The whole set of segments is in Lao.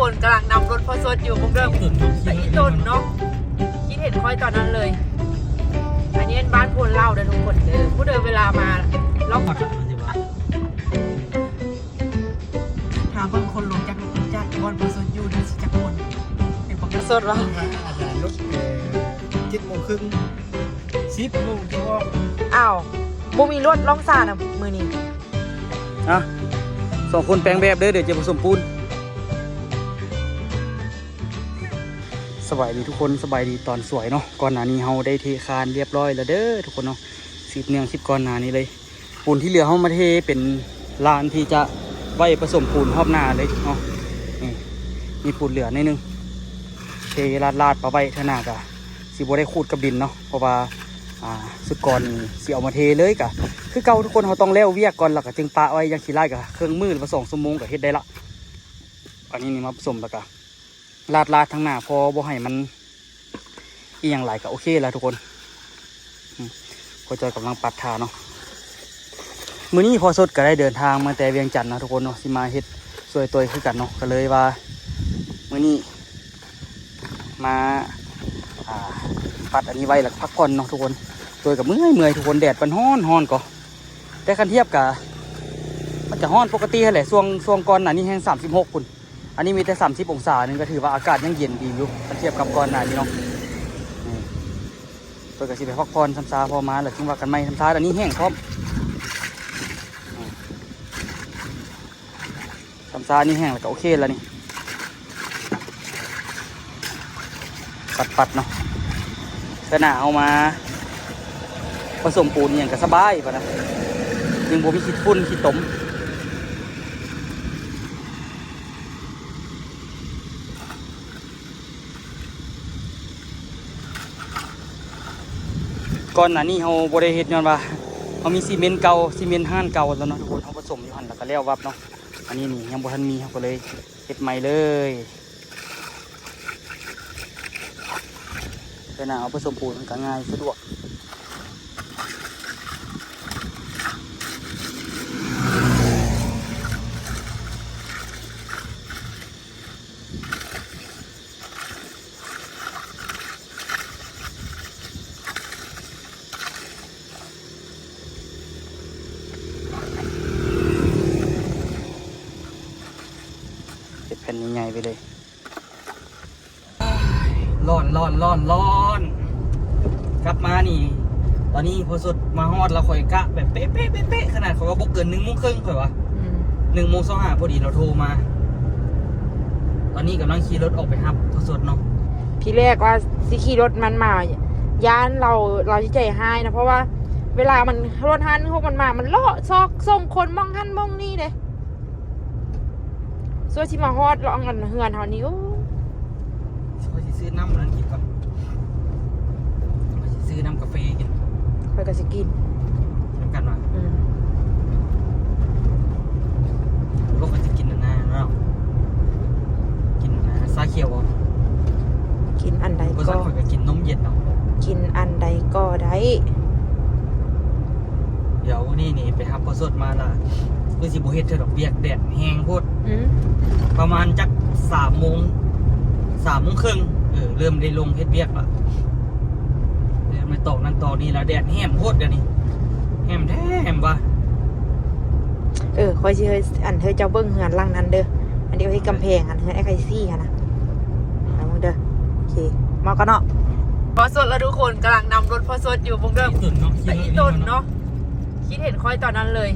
ກຳລັງນຳລົດພໍ່ສົດຢູ່ ເບິ່ງເດີ ອີ່ຕົນເນາະ ຄິດເຫັນຂ້ອຍຕອນນັ້ນເລີຍ. ອັນນີ້ແມ່ນບ້ານໂພນລາວເດີທຸກຄົນເດີ ຜູ້ໃດເວລາມາລອງ ຖາມເບິ່ງຄົນລົງຈັກລົດຈັກບ່ອນພໍ່ສົດຢູ່ ໄດ້ຊິຈັກຄົນ ເປັນປະກາດສົດວ່າ ອາ ອາຈານລົດ ເອີ ເຈັດໂມງເຄິ່ງ ສິບໂມງຈະອອກ. ອ້າວ ບໍ່ມີລົດລ່ອງສານະມື້ນີ້. ອ່ະ ສອງຄົນແປງແບບເດີ ດຽວຈະປະສົມປູນ. ສະບາຍດີທຸກຄົນ ສະບາຍດີຕອນສວຍເນາະ. ກ່ອນໜ້ານີ້ເຮົາໄດ້ເທຄານລຽບຮ້ອຍແລ້ວເດີທຸກຄົນເນາະ ສືບເນື່ອງຄລິບກ່ອນໜ້ານີ້ເລີຍ. ປູນທີ່ເຫຼືອເຮົາມາເທເປັນລານທີ່ຈະໄວ້ປະສົມປູນຮອບໜ້າເລີຍເນາະ. ນີ້ ມີປູນເຫຼືອໜ້ອຍໜຶ່ງ ເທລາດໆປະໄວ້ ເທື່ອໜ້າກະຊິບໍ່ໄດ້ຂູດກັບດິນເນາະ ເພາະວ່າ ອ່າ ຊຸດກ່ອນນີ້ຊິເອົາມາເທເລີຍ ກະຄືເກົ່າທຸກຄົນ ເຮົາຕ້ອງແລ້ວວຽກກ່ອນ ແລ້ວກະຈຶ່ງປະໄວ້ ຢ່າງຂີ້ຮ້າຍກະເຄິ່ງມື້ ຫຼືວ່າສອງຊົ່ວໂມງກະເຮັດໄດ້ລະ. ອັນນີ້ນີ້ມາປະສົມ ແລ້ວກະ ລາດໆທາງໜ້າ ພໍບໍ່ໃຫ້ມັນອີ່ຫຍັງຫຼາຍກະໂອເຄລະທຸກຄົນ. ອືມ ພໍ່ຈ້ອຍກຳລັງປັດຖ້າເນາະ. ມື້ນີ້ພໍ່ສົດກະໄດ້ເດີນທາງມາແຕ່ວຽງຈັນເນາະທຸກຄົນເນາະ ຊິມາເຮັດຊ່ວຍໂຕຍຄືກັນເນາະ ກະເລີຍວ່າມື້ນີ້ມາ ອ່າ ປັດອັນນີ້ໄວ້ ແລ້ວກະພັກຜ່ອນເນາະທຸກຄົນ. ໂຕຍກະເມື່ອຍໆທຸກຄົນ ແດດມັນຮ້ອນ ຮ້ອນກໍ ແຕ່ຄັນທຽບກະ ມັນກະຮ້ອນປົກກະຕິຫັ້ນແຫຼະ ຊ່ວງ ຊ່ວງກ່ອນໜ້ານີ້ແຮງສາມສິບຫົກພຸ້ນ. ອັນນີ້ມີແຕ່ສາມສິບອົງສາໜຶ່ງ ກະຖືວ່າອາກາດຍັງເຢັນດີຢູ່ ຄັນທຽບກັບກ່ອນໜ້ານີ້ເນາະ. ນີ້ ເພິ່ນກະຊິໄປພັກຜ່ອນຊ່ຳຊາ ພໍມາແລ້ວຈຶ່ງວ່າກັນໃໝ່. ຊ່ຳຊາອັນນີ້ແຫ້ງພ້ອມ ຊ່ຳຊາອັນນີ້ແຫ້ງແລ້ວກະໂອເຄລະນີ້. ປັດໆເນາະ ເທື່ອໜ້າເຮົາມາປະສົມປູນອີ່ຫຍັງກະສະບາຍປານນັ້ນ ຍັງບໍ່ມີຂີ້ຝຸ່ນຂີ້ຕົມ. ກ່ອນໜ້ານີ້ເຮົາບໍ່ໄດ້ເຮັດ ຍ້ອນວ່າເຮົາມີຊີເມັນເກົ່າ ຊີເມັນຮ້ານເກົ່າແລ້ວເນາະທຸກຄົນ ເຮົາປະສົມຢູ່ຫັ້ນແລ້ວກະແລ້ວວັບເນາະ. ອັນນີ້ນີ້ຍັງບໍ່ທັນມີ ເຮົາກະເລີຍເຮັດໃໝ່ເລີຍ. ເວລາເຮົາປະສົມປູນມັນກະງ່າຍສະດວກ. ເຮັດແຜ່ນໃຫຍ່ໆໄປເລີຍ. ຮ້ອນ ຮ້ອນ ຮ້ອນ ຮ້ອນ. ກັບມານີ້ ຕອນນີ້ພໍ່ສົດມາຮອດແລ້ວ ຂ້ອຍກະແບບເປະໆ ເປະໆ ຂະໜາດຂ້ອຍວ່າບໍ່ເກີນໜຶ່ງໂມງເຄິ່ງ ຂ້ອຍວ່າ ອືມ ໜຶ່ງໂມງຊາວຫ້າພໍດີລາວໂທມາ. ຕອນນີ້ກຳລັງຂີ່ລົດອອກໄປຮັບພໍ່ສົດເນາະ. ທີແລກວ່າຊິຂີ່ລົດມັນມາ ຢ້ານລາວ ລາວຊິໃຈຮ້າຍນະ ເພາະວ່າເວລາມັນ ລົດຫ້າໜຶ່ງຫົກມັນມາ ມັນເລາະຊອກສົ່ງຄົນໝ່ອງຫັ້ນໝ່ອງນີ້ເດ້. ສ່ວນຊິມາຮອດລອງອັນເຮືອນເຮົານີ້ ໂອ້ ຂ້ອຍຊິຊື້ນ້ຳອັນນັ້ນກິນກ່ອນ ຂ້ອຍຊິຊື້ນ້ຳກາເຟກິນ ຂ້ອຍກະຊິກິນ ນຳກັນວ່າ ອືມ ບໍ່ ຂ້ອຍຊິກິນອັນນັ້ນເນາະ ກິນອັນນັ້ນ ຊາຂຽວບໍ່? ກິນອັນໃດກໍ ຂ້ອຍກະກິນນົມເຢັນເນາະ ກິນອັນໃດກໍໄດ້. ດຽວມື້ນີ້ນີ້ໄປຮັບພໍ່ສົດມາລະ ຄືຊິບໍ່ເຮັດເທື່ອດອກວຽກ ແດດແຮງໂພດ ອືມ ປະມານຈັກສາມໂມງ ສາມໂມງເຄິ່ງ ເອີ ເລີ່ມໄດ້ລົງເຮັດວຽກລະ ເລີ່ມໄດ້ຕອກນັ້ນຕອກນີ້ລະ ແດດແຮງໂພດດຽວນີ້ ແຮງແທ້ແຮງວ່າ. ເອີ ຂ້ອຍຊິເຮັດ ອັນ ໃຫ້ເຈົ້າເບິ່ງເຮືອນຫຼັງນັ້ນເດີ ອັນດຽວເຮັດກຳແພງ ອັນເຮືອນອ້າຍໄຄຊີຫັ້ນນະ ເອົາເບິ່ງເດີ ໂອເຄ ມາກັນເນາະ. ພໍ່ສົດລະທຸກຄົນ ກຳລັງນຳລົດພໍ່ສົດຢູ່ ເບິ່ງເດີ ອີ່ຕົນເນາະ ຄິດເຫັນຂ້ອຍຕອນນັ້ນເລີຍ.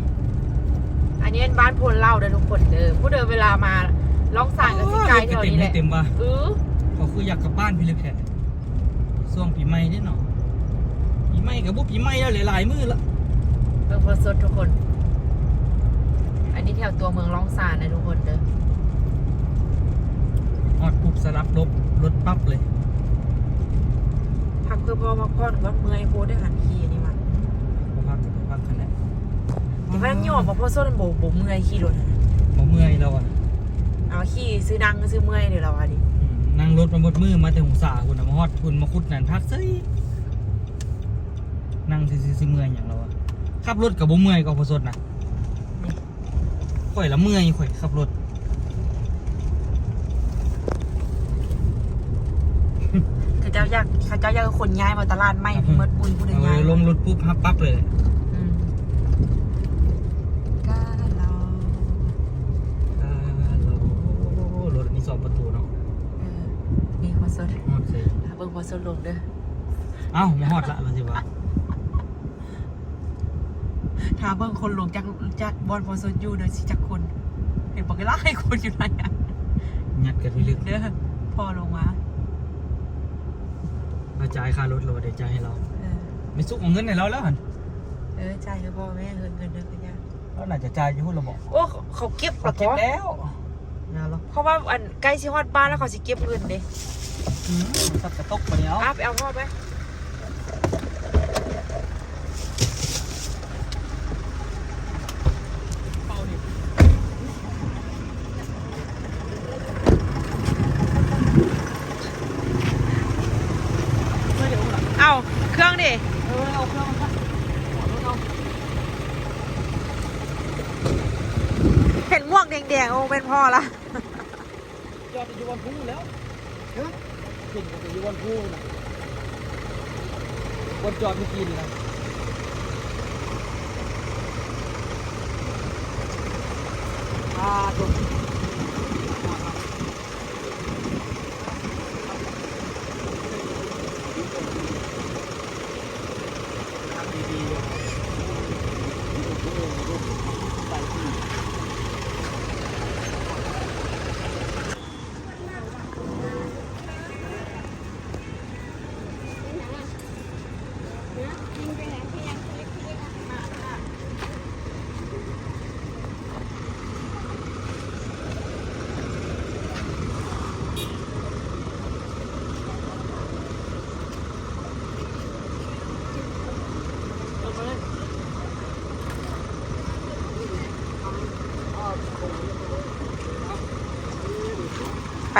ອັນນີ້ແມ່ນບ້ານໂພນລາວເດີທຸກຄົນເດີ ຜູ້ໃດເວລາມາລ່ອງສານກະຊິກາຍແຖວນີ້ແຫຼະ ເອີ ເຂົາຄືຢາກກັບບ້ານພີ້ເລີຍແທ້ ຊ່ວງປີໃໝ່ເດ້ເນາະ ປີໃໝ່ກະບໍ່ປີໃໝ່ແລ້ວ ຫຼາຍໆມື້ລະ. ເບິ່ງພໍ່ສົດທຸກຄົນ ອັນນີ້ແຖວຕົວເມືອງລ່ອງສານເດີທຸກຄົນເດີ ຮອດປຸບສະຫຼັບລົດ ລົດປັບເລີຍ ພັກເພື່ອພໍ່ພັກຜ່ອນກ່ອນ ເມື່ອຍໂພດເດ້ຫັ້ນ ຂີ່ອັນນີ້ມາ ບໍ່ພັກກະບໍ່ພັກຫັ້ນແຫຼະ. ແຕ່ວ່າຍັງຍອມວ່າພໍ່ສົດບໍ່ ບໍ່ເມື່ອຍຂີ່ລົດຫັ້ນ ບໍ່ເມື່ອຍລາວວ່າ ເອົາຂີ່ຊື່ນັ່ງຊື່ເມື່ອຍເດລາວວ່ານີ້ ອືມ ນັ່ງລົດມາໝົດມື້ ມາແຕ່ຫົງສາພຸ້ນນະ ມາຮອດພຸ້ນ ມາຂຸດນັ້ນພັກເສີຍ ນັ່ງຊື່ໆ ຊິເມື່ອຍຫຍັງລາວວ່າ ຂັບລົດກະບໍ່ເມື່ອຍກວ່າພໍ່ສົດນະ ຂ້ອຍລະເມື່ອຍ ຂ້ອຍຂັບລົດ. ເຈົ້າຢາກ ເຂົາເຈົ້າຢາກໃຫ້ຄົນຍ້າຍມາຕະຫຼາດໃໝ່ ເອີ ໝົດປຸ້ນ ຜູ້ໃດ ເອົາ ຍ້າຍ ລົງລົດປຸບຮັບປັບເລີຍ. ອືມ ກາລາວ ກາລາວ ໂອ້ ລົດມີສອງປະຕູເນາະ. ເອີ ນີ້ພໍ່ສົດ ຮອດເສຍ ເບິ່ງພໍ່ສົດລົງເດີ. ເອົ້າ ມາຮອດລະ ລະຊິວ່າ ຖ້າເບິ່ງຄົນລົງຈາກ ຈາກບ່ອນພໍ່ສົດຢູ່ເດີ ຊິຈັກຄົນ ເຫັນບໍ່ ຫຼາຍຄົນຢູ່ໃນນັ້ນ ຍັດກັນພິລຶກເດີ. ພໍລົງມາ ລາວຈ່າຍຄ່າລົດແລ້ວ ບໍ່ໄດ້ຈ່າຍໃຫ້ລາວ. ເອີ ແມ່ສຸກເອົາເງິນໃຫ້ລາວແລ້ວຫັ້ນ. ເອີ ຈ່າຍໃຫ້ພໍ່ແມ່ ເງິນ ເງິນເດີ ລາວໜ້າຈະຈ່າຍຢູ່ພຸ້ນລະບໍ? ໂອ້ ເຂົາເກັບ ເຂົາເກັບແລ້ວ ເພາະວ່າອັນ ໃກ້ຊິຮອດບ້ານແລ້ວ ເຂົາຊິເກັບເງິນເດ້. ອືມ ສັດກະຕົກບາດນີ້. ເອົາ ໄປເອົາພໍ່ໄປ. ເອົາເຄື່ອງເດ. ເອີ ເອົາເຄື່ອງມາ ເຫັນໝວກແດງໆ ໂອ້ ແມ່ນພໍ່ລະ. ຈອດຢູ່ບ່ອນພູ້ແລ້ວ. ຮະ? ຂຶ້ນໄປຢູ່ບ່ອນພູ້ນະ ບ່ອນຈອດມື້ກີ້ນະ. ອາ ໂທ້. ໄປ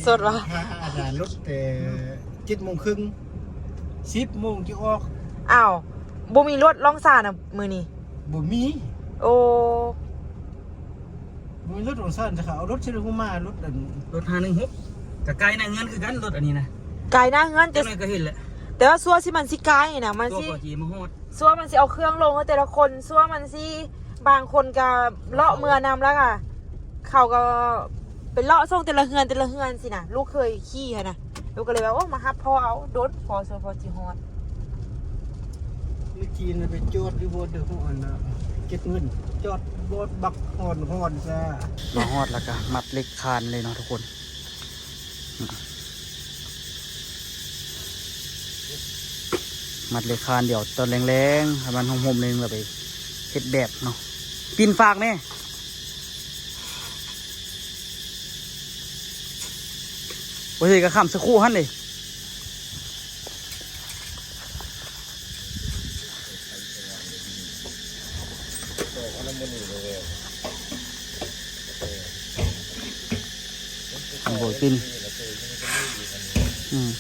ສົດວະ ອັນນັ້ນລົດແຕ່ເຈັດໂມງເຄິ່ງ ສິບໂມງຈະອອກ. ອ້າວ ບໍ່ມີລົດລ່ອງສານະມື້ນີ້? ບໍ່ມີ ໂອ້ ບໍ່ມີລົດໂດຍສານ ຈະເຂົາເອົາລົດເຊໂນໂຮມາ ລົດອັນ ລົດຫ້າໜຶ່ງຫົກ ກະກາຍໜ້າເຮືອນຄືກັນ ລົດອັນນີ້ນະ ກາຍໜ້າເຮືອນ ຈັກໜ້ອຍກະເຫັນແຫຼະ. ແຕ່ວ່າຊົ່ວຊິມັນຊິກາຍນະ ມັນຊິ ຊົ່ວມັນຊິເອົາເຄື່ອງລົງໃຫ້ແຕ່ລະຄົນ ຊົ່ວມັນຊິ ບາງຄົນກະເລາະເມືອນຳ ແລ້ວກະເຂົາກະໄປເລາະສົ່ງແຕ່ລະເຮືອນ ແຕ່ລະເຮືອນຊີ້ນະ ລູກເຄີຍຂີ່ຫັ້ນນະ. ລູກກະເລີຍວ່າ ໂອ້ ມາຮັບພໍ່ເອົາ ດົນພໍສົມພໍຊິຮອດ. ມື້ກີ້ນະໄປຈອດຢູ່ບ່ອນເດີ ອັນນະ ເກັບເງິນ ຈອດບ່ອນບັກຮອນ ຮອນຊະ. ມາຮອດແລ້ວກະມັດເຫຼັກຄານເລີຍເນາະທຸກຄົນ ມັດເຫຼັກຄານ. ດຽວຕອນແລງໆ ໃຫ້ມັນຮົ່ມໆ ໜຶ່ງ ແລ້ວໄປເຮັດແບບເນາະ. ປິ່ນຝາກແດ່. ບໍ່ເຮັດກະຄ້ຳສະຄຸຫັ້ນເດ້. ໂອ້ຍ ປິ່ນ ອືມ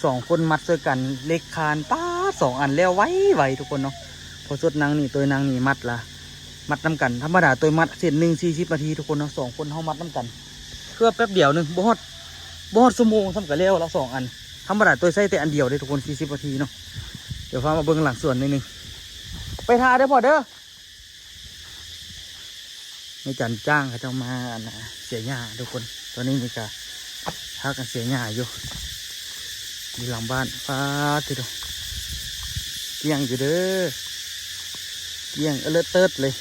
ສອງຄົນມັດຊ່ວຍກັນເຫຼັກຄານ ປາດ ສອງອັນແລ້ວໄວໆ ທຸກຄົນເນາະ. ພໍສົດນັ່ງນີ້ ໂຕຍນັ່ງນີ້ ມັດລະ ມັດນຳກັນ ທຳມະດາໂຕຍມັດເສັ້ນໜຶ່ງ ສີ່ສິບນາທີ ທຸກຄົນເນາະ. ສອງຄົນເຮົາມັດນຳກັນ ຄືວ່າແປັບດຽວໜຶ່ງ ບໍ່ຮອດ ບໍ່ຮອດຊົ່ວໂມງຊ້ຳກະແລ້ວລະ ສອງອັນ. ທຳມະດາໂຕຍໃຊ້ແຕ່ອັນດຽວເດ້ທຸກຄົນ ສີ່ສິບນາທີເນາະ. ດຽວພາມາເບິ່ງຫຼັງສວນໜ້ອຍໜຶ່ງ ໄປຖ້າເດີພໍ່ເດີ. ແມ່ຈັນຈ້າງເຂົາເຈົ້າມາ ອັນນະ ເສຍຫຍ້າທຸກຄົນ. ຕອນນີ້ນີ້ກະພາກັນເສຍຫຍ້າຢູ່ ຢູ່ຫຼັງບ້ານ. ປາດຕິໂທ້ ກ້ຽງຢູ່ເດີ ກ້ຽງເອີເລີດເຕີດເລີຍ.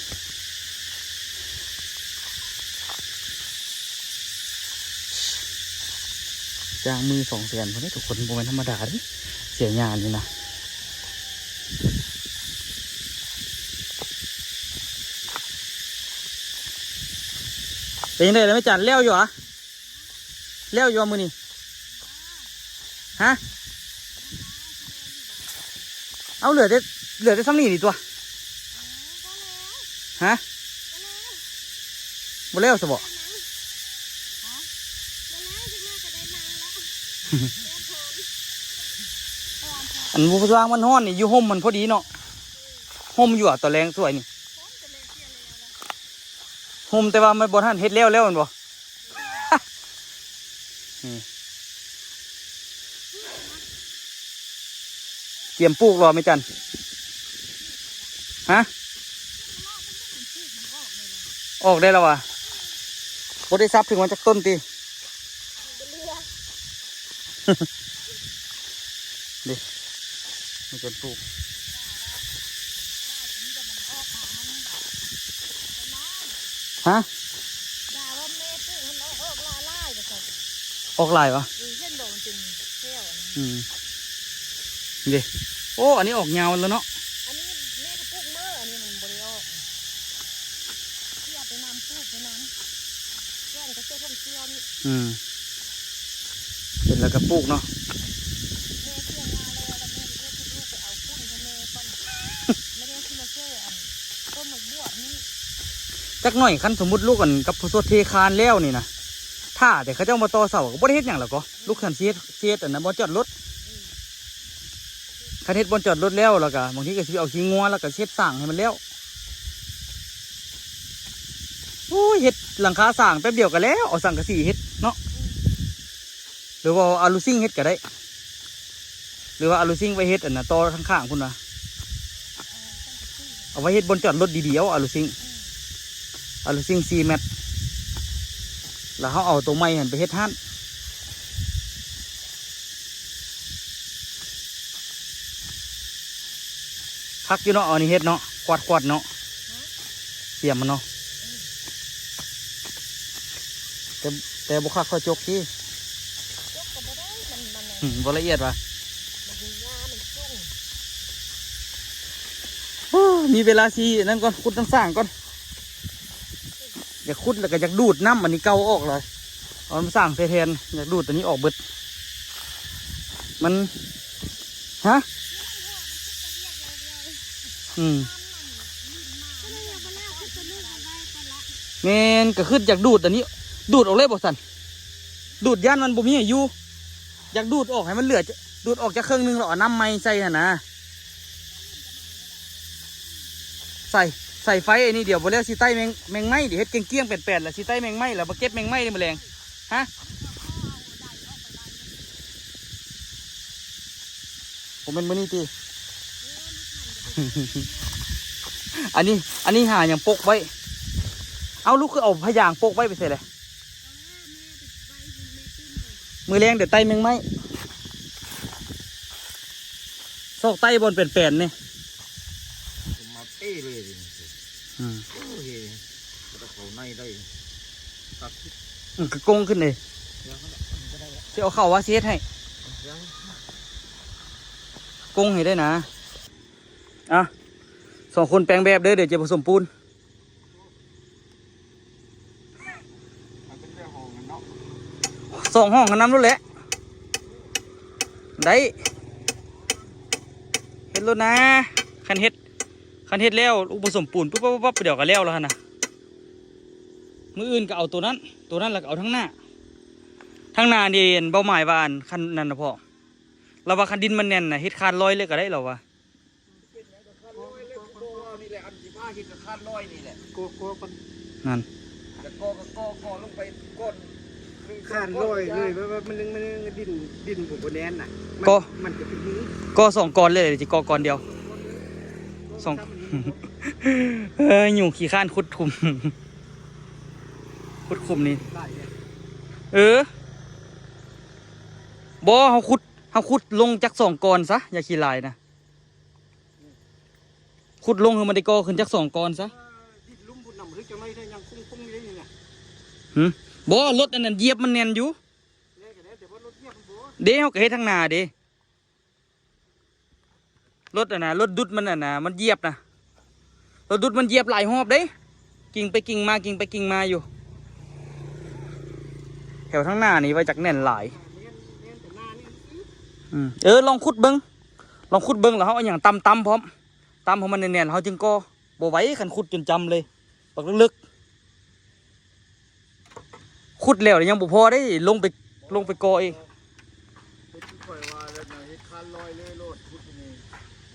ຈ້າງມື້ສອງແສນພຸ້ນເດ້ທຸກຄົນ ບໍ່ແມ່ນທຳມະດາເດ້ ເສຍຫຍ້ານີ້ນະ. ເປັນຈັ່ງໃດລະແມ່ຈັນ ແລ້ວຢູ່ຫວາ? ແລ້ວຢູ່ຫວາມື້ນີ້? ຮະ? ເອົາ ເຫຼືອແຕ່ ເຫຼືອແຕ່ຊ່ຳນີ້ນີ້ຕົວະ. ຮະ? ບໍ່ແລ້ວຊະບໍ? ບໍ່ແລ້ວ ຈັກໜ້ອຍກະໄດ້ນັ່ງລະ ແດດຮ້ອນ. ເອົາ ອັນຜູ້ຊ່າງມັນຮ້ອນນີ້ ຢູ່ຮົ່ມມັນພໍດີເນາະ. ຮົ່ມຢູ່ອະ ຕອນແລງສວຍນີ້ ຮົ່ມ ແຕ່ວ່າມັນບໍ່ທັນເຮັດແລ້ວແລ້ວແມ່ນບໍ່? ນີ້ ກຽມປູກແລ້ວແມ່ຈັນ? ຮະ? ອອກໄດ້ແລ້ວຫວາ? ບໍ່ໄດ້ສັບເຖິງມັນຈັກຕົ້ນຕິ? ເດ້ ມັນຈະປູກ ຮະ? ອອກຫຼາຍຫວາ? ອືມ ເຫັນບໍ່ ມັນເປັນແຖວອັນນັ້ນ ອືມ ເດ້. ໂອ້ ອັນນີ້ອອກຍາວແລ້ວເນາະ. ອັນນີ້ແມ່ກໍປູກເມີ ອັນນີ້ມັນບໍ່ໄດ້ອອກ ເສຍໄປນຳ ປູກໄປນຳ ແກ່ນກໍເສຍຖົງເສື້ອນີ້ ອືມ ເຫັນແລ້ວກໍປູກເນາະ. ແມ່ເສຍງາແລ້ວ ແລ້ວແມ່ເຮັດໃຫ້ລູກໄປເອົາຝຸ່ນໃຫ້ແມ່ກ່ອນ ແລ້ວແມ່ຊິມາຊ່ວຍອັນຕົ້ນໝາກບວບນີ້. ຈັກໜ້ອຍ ຄັນສົມມຸດລູກອັນກັບພໍ່ສົດເທຄານແລ້ວນີ້ນະ ຖ້າແຕ່ເຂົາເຈົ້າມາຕໍ່ເສົາກໍບໍ່ໄດ້ເຮັດຫຍັງແລ້ວກໍ ລູກຄັນຊິເຮັດ ຊິເຮັດອັນນັ້ນ ບ່ອນຈອດລົດ. ຄັນເຮັດບ່ອນຈອດລົດແລ້ວ ແລ້ວກະບາງທີກະຊິເອົາຂີ້ງົວ ແລ້ວກະເຮັດສ້າງໃຫ້ມັນແລ້ວ. ໂອ້ຍ ເຮັດຫຼັງຄາສ້າງແປັບດຽວກະແລ້ວ ເອົາສັງກະສີເຮັດເນາະ ຫຼືວ່າເອົາອາລູຊິງເຮັດກະໄດ້ ຫຼືວ່າອາລູຊິງໄວ້ເຮັດອັນນະ ຕໍ່ທາງຂ້າງພຸ້ນນະ. ເອົາໄວ້ເຮັດບ່ອນຈອດລົດດີໆ ເອົາອາລູຊິງ ອາລູຊິງສີ່ແມັດ ແລ້ວເຮົາເອົາໂຕໃໝ່ຫັ້ນໄປເຮັດຮ້ານ. ຄັກຢູ່ເນາະ ເອົານີ້ເຮັດເນາະ ຄວັດໆເນາະ ສຽມມັນເນາະ. ແຕ່ ແຕ່ບໍ່ຄັກຄ່ອຍຈົກຕິ ຈົກກໍບໍ່ໄດ້ ມັນ ມັນ ອືມ ບໍ່ລະອຽດຫວາ? ມັນຫຍ້າມັນສູງ. ໂອ້ ມີເວລາຊິອັນນັ້ນກ່ອນ ຂຸດນ້ຳສ້າງກ່ອນ. ຢາກຂຸດແລ້ວກໍຢາກດູດນ້ຳອັນນີ້ເກົ່າອອກເລີຍ ເອົານ້ຳສ້າງໃສ່ແທນ. ຢາກດູດອັນນີ້ອອກເບິດ ມັນ ຮະ? ອືມ ແມ່ນ ກໍຄືຢາກດູດອັນນີ້ ດູດອອກເລີຍບໍ່ຊັ້ນ? ດູດຢ້ານມັນບໍ່ມີໃຫ້ຢູ່ ຢາກດູດອອກໃຫ້ມັນເຫຼືອ ດູດອອກຈັກເຄິ່ງໜຶ່ງ ແລ້ວເອົານ້ຳໃໝ່ໃສ່ຫັ້ນນະ. ໃສ່ ໃສ່ໄຟອັນນີ້ດຽວ ບໍ່ແລ້ວຊິໄຕ້ແມງ ແມງໄມ້ ດຽວເຮັດກ້ຽງໆແປນໆ ແລ້ວຊິໄຕ້ແມງໄມ້ ແລ້ວມາເກັບແມງໄມ້ໃນມື້ແລງ. ຮະ? ບໍ່ແມ່ນມື້ນີ້ຕິ? ອັນນີ້ ອັນນີ້ຫາຫຍັງປົກໄວ້? ເອົ້າ ລູກຄືເອົາພະຍາງປົກໄວ້ໄປໃສແຫຼະ? ມື້ແລງດຽວໄຕ້ແມງໄມ້ ຊອກໄຕ້ບ່ອນແປນໆນີ້ ມາເປ້ເລີຍ. ອືມ ໂອ້ຍ ເຂົ້າໃນໄດ້ ອືມ ກໍກົງຂຶ້ນເດ້. ຊິເອົາເຂົ້າວ່າຊິເຮັດໃຫ້ ກົງໃຫ້ໄດ້ນະ. ອ່ະ ສອງຄົນແປງແບບເດີ ດຽວຈະປະສົມປູນ. ເອົາເປັນແຕ່ຫ້ອງນັ້ນເນາະ ສອງຫ້ອງກັນນຳໂລດແຫຼະ ໄດ້ ເຮັດໂລດນາ. ຄັນເຮັດ ຄັນເຮັດແລ້ວອຸປະສົມປູນປຸບປັບໆ ດຽວກໍແລ້ວແລ້ວຫັ້ນນະ. ມື້ອື່ນກໍເອົາໂຕນັ້ນ ໂຕນັ້ນແລ້ວກໍເອົາທາງໜ້າ ທາງໜ້ານີ້ເຫັນເປົ້າໝາຍວ່າ ອັນ ຄັນນັ້ນນະພໍ່ ລາວວ່າຄັນດິນມັນແໜ້ນນະ ເຮັດຄານລອຍເລີຍກໍໄດ້ລາວວ່າ. ເຮັດຄານລອຍເລີຍ ຄືບໍ່ວ່ານີ້ແຫຼະ ອັນທີ່ພາເຮັດກໍຄານລອຍນີ້ແຫຼະ ກໍ ກໍ ກໍ ນັ້ນ ແລ້ວກໍ ກໍ ກໍ ກໍລົງໄປກ່ອນ ຄານລອຍເລີຍ ແບບວ່າມັນ ມັນ ມັນດິນ ດິນບໍ່ ບໍ່ແໜ້ນນະ ມັນ ກໍ ມັນຈະເປັນຫີນ ກໍສອງກ່ອນເລີຍ ຊິກໍ່ກ່ອນດຽວ ສອງ ເອີຍ ຫຍຸ້ງຂີ້ຄ້ານຂຸດຂຸມ ຂຸດຂຸມນີ້ ເອີ ບໍ່ ເຮົາຂຸດ ເຮົາຂຸດລົງຈັກສອງກ່ອນຊະ ຢ່າຂີ້ຫຼາຍນະ. ຂຸດລົງໃຫ້ມັນໄດ້ກໍ່ຂຶ້ນຈັກສອງກ່ອນຊະ. ດິນລຸ່ມພຸ້ນນຳ ຄືຈັ່ງໃດໄດ້ຍັງຄົງໆຢູ່ເດ້ນີ້ນະ. ຫື? ບໍ່ ລົດອັນນັ້ນຢຽບມັນແໜ້ນຢູ່. ແໜ້ນກໍແໜ້ນ ແຕ່ວ່າລົດຢຽບມັນບໍ່. ເດ້ ເຮົາກໍເຮັດທາງໜ້າເດ້. ລົດອັນນະ ລົດດຸດມັນອັນນະ ມັນຢຽບນະ. ລົດດຸດມັນຢຽບຫຼາຍຮອບເດ້. ກິ່ງໄປກິ່ງມາ ກິ່ງໄປກິ່ງມາຢູ່ ແຖວທາງໜ້ານີ້ວ່າຈັກແໜ້ນຫຼາຍ. ອືມ ເອີ ລອງຂຸດເບິ່ງ ລອງຂຸດເບິ່ງ ແລ້ວເຮົາເອົາຫຍັງຕຳໆພ້ອມ ຕຳໃຫ້ມັນແໜ້ນໆ ແລ້ວເຮົາຈຶ່ງກໍ່. ບໍ່ໄຫວ ຄັນຂຸດຈົນຈຳເລີຍ ບັກເລິກໆ. ຂຸດແລ້ວຍັງບໍ່ພໍເດ້ ລົງໄປ ລົງໄປກໍ່ອີກ. ຄານລອຍເລີຍໂລດ ຂຸດນີ້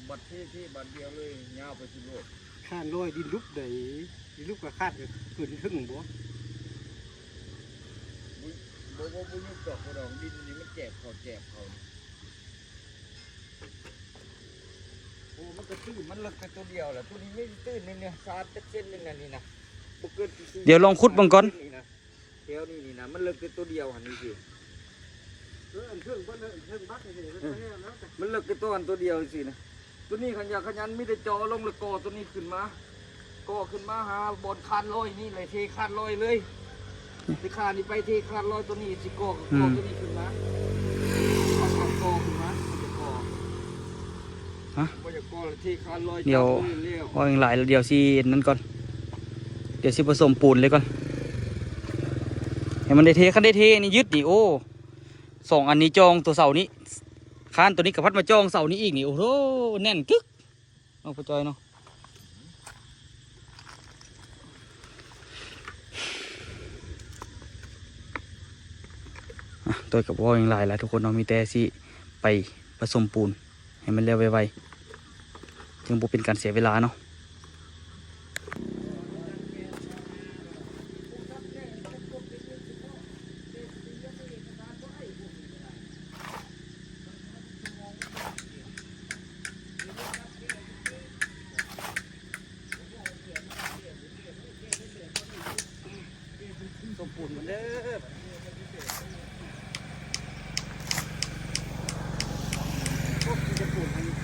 ບັດເທ ເທບາດດຽວເລີຍ ຍາວໄປສຸດໂລດ. ຄານລອຍ ດິນຫຼຸບໃດ ດິນຫຼຸບກໍຄານກໍຂຶ້ນເທິງບໍ່? ບໍ່ ບໍ່ ບໍ່ຍຸບດອກ ບໍ່ດອກ ດິນນີ້ມັນແຈບເຂົ້າ ແຈບເຂົ້າ. ໂອ້ ມັນກໍຕື້ນ ມັນເລິກແຕ່ຕົວດຽວແຫຼະ ຕົວນີ້ມີຕື້ນໜຶ່ງນະ ສາມເຈັດເຊັນໜຶ່ງນະ ນີ້ນະ ບໍ່ເກີນສີ່ສິບ. ດຽວລອງຂຸດເບິ່ງກ່ອນ ນີ້ນະ ແຖວນີ້ນີ້ນະ ມັນເລິກແຕ່ຕົວດຽວຫັ້ນນີ້ຊິ ເອີ ອັນເທິງເພິ່ນ ເທິງບັກນີ້ ເອີ ມັນເລິກແຕ່ຕົວອັນຕົວດຽວຊີ້ນະ. ຕົວນີ້ຄັນຢາກຂະຫຍັນ ມີແຕ່ເຈາະລົງ ແລ້ວກໍ່ຕົວນີ້ຂຶ້ນມາ ກໍ່ຂຶ້ນມາຫາບ່ອນຄານລອຍນີ້ເລີຍ ເທຄານລອຍເລີຍ. ຊິຂ້ານີ້ໄປເທຄານລອຍຕົວນີ້ ຊິກໍ່ກໍ ອືມ ກໍ່ຕົວນີ້ຂຶ້ນມາ ເອົາຄານກໍ່ຂຶ້ນມາ ມັນຈະກໍ່ ຮະ ບໍ່ຢາກກໍ່ແລ້ວເທຄານລອຍ ດຽວ ຈັບເລີຍແລ້ວ ເວົ້າຫຍັງຫຼາຍແລ້ວ ດຽວຊິອັນນັ້ນກ່ອນ ດຽວຊິປະສົມປູນເລີຍກ່ອນ ໃຫ້ມັນໄດ້ເທ. ຄັນໄດ້ເທນີ້ຍຶດນີ້ ໂອ້ ສອງອັນນີ້ຈ່ອງຕົວເສົານີ້ ຄານຕົວນີ້ກໍພັດມາຈ່ອງເສົານີ້ອີກນີ້ ໂອ້ໂຫ ແໜ້ນກຶກ. ເນາະ ພໍ່ຈ້ອຍເນາະ ອະ ໂດຍກໍບໍ່ເວົ້າຫຍັງຫຼາຍລະທຸກຄົນເນາະ ມີແຕ່ຊິໄປປະສົມປູນໃຫ້ມັນແລ້ວໄວໆ ຈຶ່ງບໍ່ເປັນການເສຍເວລາເນາະ. ສົມປູນມັນເດີ ໂອ້ ມີແຕ່ປູນອັນນີ້.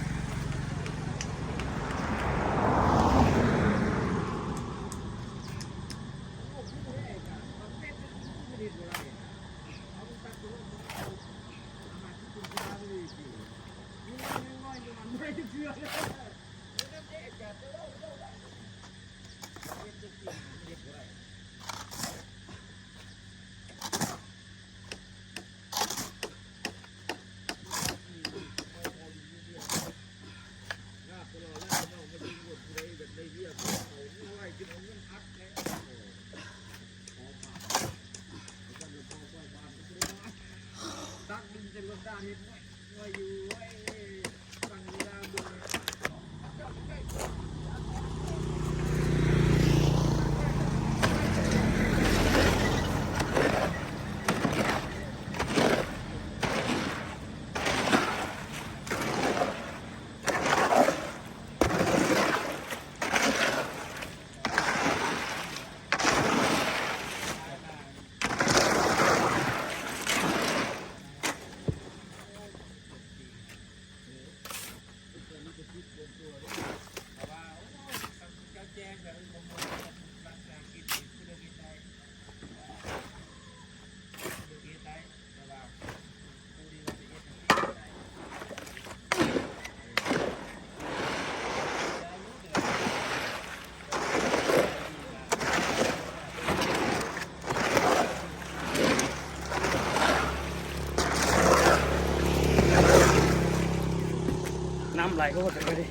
ນ້ຳໄຫຼໂພດເລີຍ.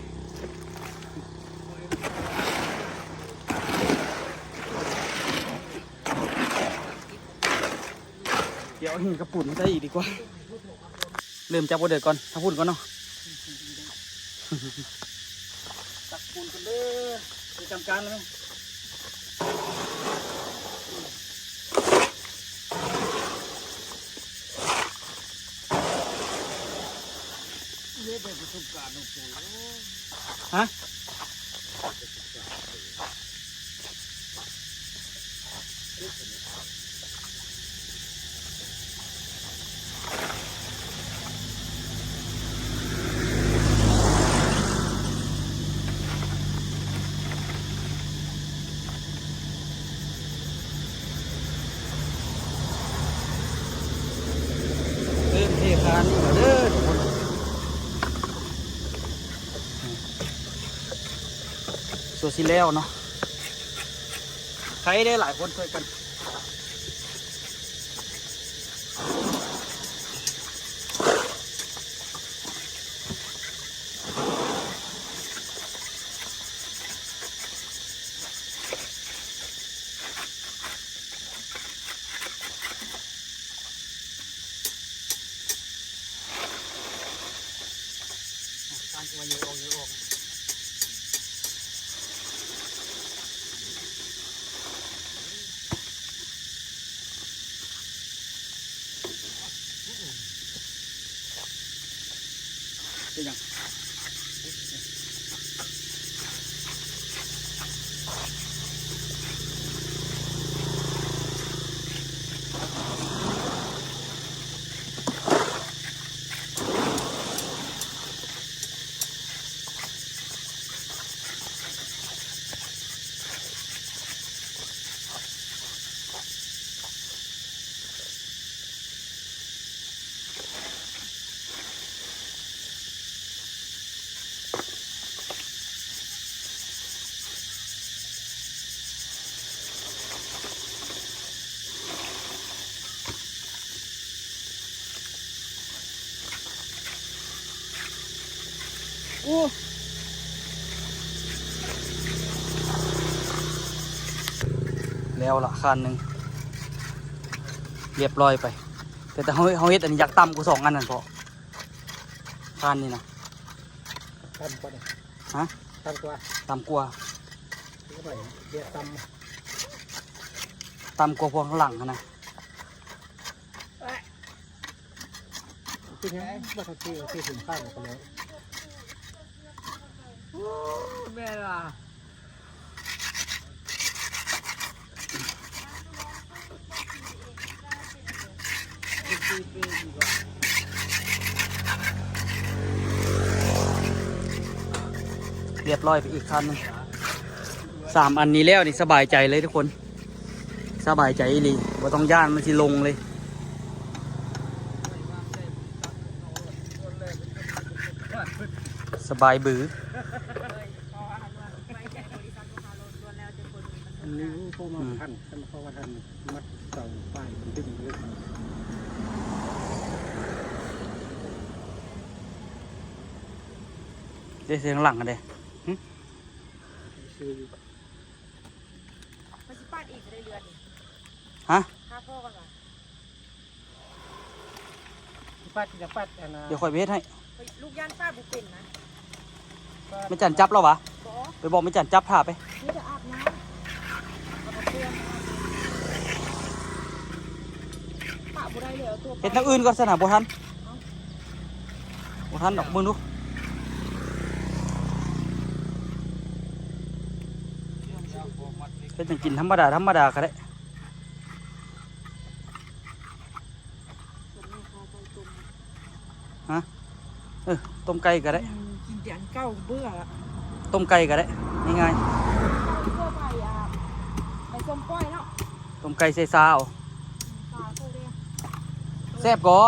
ດຽວເອົາຫີນກັບປູນມາໃສ່ອີກດີກວ່າ. ເລີ່ມຈາກບໍ່ເດີກກ່ອນ ທາງພຸ້ນກ່ອນເນາະ. ຕັກປູນກ່ອນເດີ ປະຈຳການແລ້ວ. ເຮັດໄດ້ປະສົບການເນາະ. ຮະ? ເລີ່ມເທຄານນີ້ແລ້ວເດີທຸກຄົນ. ຊົ່ວຊິແລ້ວເນາະ. ໃຜໄດ້ຫຼາຍຄົນຊ່ວຍກັນ. ມາເຍອະອອກ ເຍອະອອກ. ເປັນຫຍັງ? ໂອ້ ແລ້ວລະ ຄານໜຶ່ງ ລຽບລ້ອຍໄປ. ແຕ່ ແຕ່ເຮົາ ເຮົາເຮັດອັນນີ້ຢາກຕ່ຳກວ່າສອງອັນນັ້ນເພາະ ຄານນີ້ນະ ຕ່ຳກວ່ານີ້ ຮະ? ຕ່ຳກວ່າ ຕ່ຳກວ່າ ຕ່ຳກວ່າພວກຂ້າງຫຼັງຫັ້ນນະ. ເປັນຫຍັງ ບໍ່ທັນຊິ ຊິເປັນຂ້າວກໍແລ້ວ. ໂອ້ ແມ່ນວ່າ ລຽບລ້ອຍໄປອີກຄັນໜຶ່ງ. ສາມອັນນີ້ແລ້ວນີ້ສະບາຍໃຈເລີຍທຸກຄົນ. ສະບາຍໃຈອີ່ຫຼີ ບໍ່ຕ້ອງຢ້ານມັນຊິລົງເລີຍ ສະບາຍບື. ອັນນີ້ພໍມາທັນ ຄັນເຂົາວ່າທັນມັດເສົາປ້າຍມັນດຶງເລີຍ. ເດ້ ເຊິ່ງຫຼັງຫັ້ນເດ້ ຫຶ ຊື່ຢູ່. ຂ້ອຍຊິປາດເອງກໍໄດ້ເລືອດນີ້ ຮະ? ຫາພໍ່ກ່ອນວ່າ ຊິປາດ ຊິປາດອັນນ່າ ດຽວຂ້ອຍໄປເຮັດໃຫ້. ຂ້ອຍ ລູກຢ້ານປາດບໍ່ເປັນນະ. ແມ່ຈັນຈັບແລ້ວຫວາ? ບໍ່ ໄປບອກແມ່ຈັນຈັບຖ້າໄປ. ມີແຕ່ອາບນ້ຳ ແລ້ວກໍເປື້ອນ ປາດບໍ່ໄດ້ເລີຍ ເອົາຕົວ ເຮັດແນວອື່ນກ່ອນຊັ້ນນະ ບໍ່ທັນ. ເອົ້າ ບໍ່ທັນດອກ ເບິ່ງດູ ເຮັດຫຍັງກິນທຳມະດາ ທຳມະດາກໍໄດ້. ຮະ? ເອີ ຕົ້ມໄກ່ກໍໄດ້ ອືມ ກິນແຕ່ອັນເກົ່າເບື່ອລະ. ຕົ້ມໄກ່ກໍໄດ້ ງ່າຍໆ ເຂົ້າໄປ ອ່າ ໄປສົ້ມກ້ອຍເນາະ. ຕົ້ມໄກ່ໃສ່ຊາເອົາ ແຊບກໍ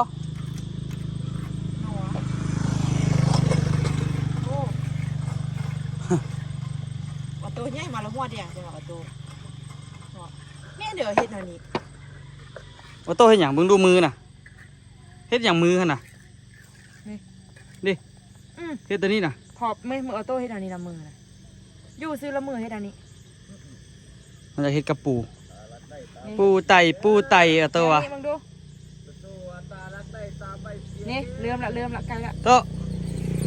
ໂອ້ ອອໂຕ້ໃຫຍ່ມາລະຫົວແດງ ແຕ່ວ່າອອໂຕ້ ແມ່ນເດີ ເຮັດແນວນີ້. ອອໂຕ້ເຮັດຫຍັງ? ເບິ່ງດູມືນະ ເຮັດຫຍັງມືຫັ້ນນະ? ນີ້ ນີ້ ອືມ ເຮັດຕົວນີ້ນະ ພອບ ມື ມືອອໂຕ້ເຮັດອັນນີ້ນະ ມືນະ ຢູ່ຊື່ລະມືເຮັດອັນນີ້. ມັນຈະເຮັດກັບປູ ນີ້ ປູໄຕ ປູໄຕ ອອໂຕ້ວ່າ ນີ້ ເບິ່ງດູ ນີ້ ເລີ່ມລະ ເລີ່ມລະ ໃກ້ລະ ໂຕະ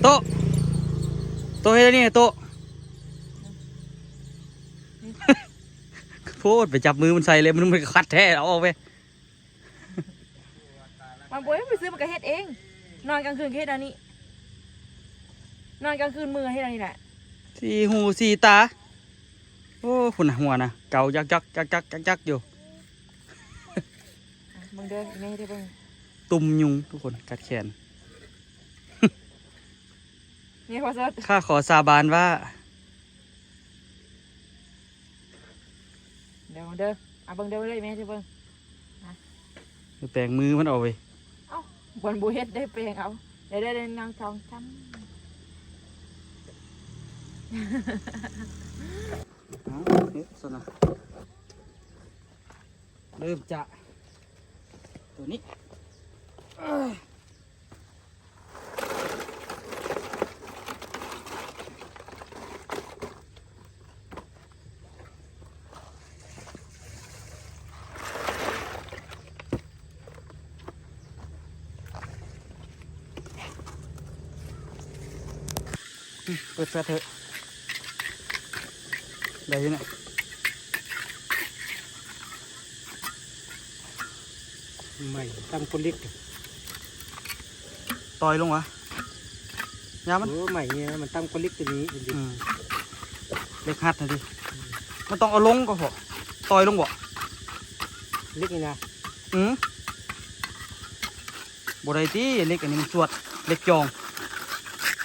ໂຕະ ໂຕະເຮັດອັນນີ້ ໂຕະ ນີ້ ໂພດ ໄປຈັບມືມັນໃສ່ເລີຍ ມັນ ມັນຄັດແທ້ ເອົາອອກໄປ. ມັນບໍ່ໄດ້ໄປຊື້ ມັນກໍເຮັດເອງ ນອນກາງຄືນກໍເຮັດອັນນີ້ ນອນກາງຄືນມືເຮັດອັນນີ້ແຫຼະ ສີ່ຫູສີ່ຕາ. ໂອ້ ພຸ້ນນະ ຫົວນະ ເກົາຈັກໆໆໆຢູ່. ເບິ່ງເດີ ແມ່ເດີ ເບິ່ງ ຕຸ່ມຍຸງທຸກຄົນ ກັດແຂນ. ນີ້ ພໍ່ສົດ ຂ້າຂໍສາບານວ່າ ເດີ ເດີ ເອົາເບິ່ງເດີ ເບິ່ງເດີ ແມ່ເດີ ເບິ່ງ ແປງມືມັນເອົາເວີຍ. ເອົ້າ ບ່ອນບໍ່ເຮັດໄດ້ແປງເອົາ ໄດ້ ໄດ້ ໄດ້ນາງທອງຄຳ. ເອົາ ເຮັດຊັ້ນນະ ເລີ່ມຈາກຕົວນີ້. ໂ ເປີດແຟດເຖາະ ໄດ້ຢູ່ນະ ໃໝ່ ຕຳກົນເຫຼັກ ຕ່ອຍລົງຫວາ ຍາມມັນ ໂອ້ ໃໝ່ນີ້ນະ ມັນຕຳກົນເຫຼັກຕົວນີ້ ອືມ ເຫຼັກຮັດຫັ້ນຕິ ມັນຕ້ອງເອົາລົງກໍພໍ ຕ່ອຍລົງບໍ່ ເຫຼັກນີ້ນະ ອືມ ບໍ່ໄດ້ຕິ ເຫຼັກອັນນີ້ມັນສວດ ເຫຼັກຈອງ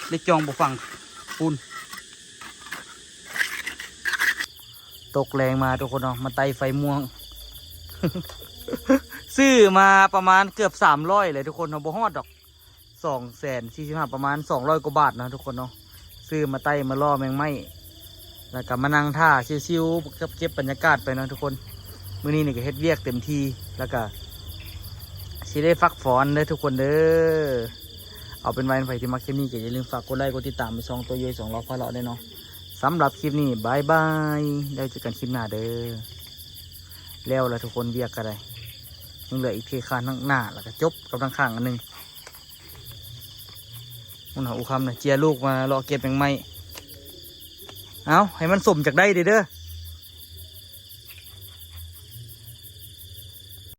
ເຫຼັກຈອງບໍ່ຝັງປູນ. ຕົກແລງມາທຸກຄົນເນາະ ມາໄຕ່ໄຟມ່ວງ ຊື້ມາປະມານເກືອບສາມຮ້ອຍແຫຼະທຸກຄົນເນາະ ບໍ່ຮອດດອກ ສອງແສນສີ່ສິບຫ້າ ປະມານສອງຮ້ອຍກວ່າບາດເນາະທຸກຄົນເນາະ ຊື້ມາໄຕ່ມາລໍ້ແມງໄມ້ ແລ້ວກໍມານັ່ງຖ້າຊິວໆ ກັບເກັບບັນຍາກາດໄປເນາະທຸກຄົນ ມື້ນີ້ນີ້ກໍເຮັດວຽກເຕັມທີ່ ແລ້ວກໍຊິໄດ້ພັກຜ່ອນເດີທຸກຄົນເດີ ເອົາເປັນວ່າໃຜທີ່ມັກຄລິບນີ້ກໍຢ່າລືມຝາກກົດໄລກົດຕິດຕາມໃຫ້ຊ່ອງຕົວເຢຍສອງລໍ້ພາເລາະເດີເນາະ ສຳລັບຄລິບນີ້ບາຍບາຍ ແລ້ວເຈີກັນຄລິບໜ້າເດີ ແລ້ວລະທຸກຄົນ ວຽກກໍໄດ້ ຍັງເຫຼືອອີກເທຄານໜ້າ ແລ້ວກໍຈົບກັບທາງຂ້າງອັນໜຶ່ງ ພຸ້ນຫາ ອູຄຳນະ ເຈຍລູກມາເລາະເກັບແມງໄມ້ ເອົາ ໃຫ້ມັນສົມຈັກໄດ້ເດີ ເດີ